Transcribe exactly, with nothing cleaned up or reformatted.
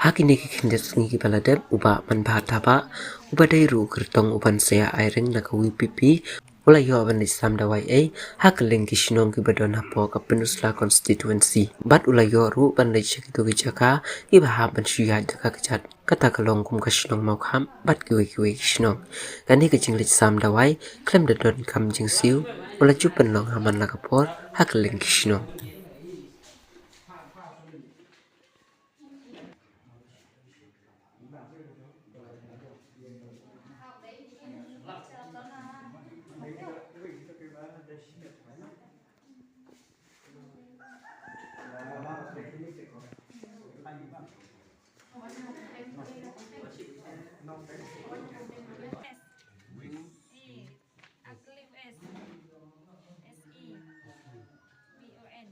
Ha kine ki khyndiat sngi kiba la dep, u Bah Manbha Thabah, uba dei ruh u kyrtong u ban sa ïa ai ring na ka V P P, u la ïoh ban leit sam dawai ei ha kylleng ki shnong kiba don hapoh ka Pynursla constituency. Bad u la ïoh ruh ban leit sha kito ki jaka kiba hap ban shu ïaid da ka kjat, kata ka long kum ka shnong Mawkham bad kiwei kiwei ki shnong. Kane ka jingleit sam dawai khlem da don kam jingsiew, u la ju pynlong ha man la ka por ha kylleng ki shnong. Uplift S. S E. P O N.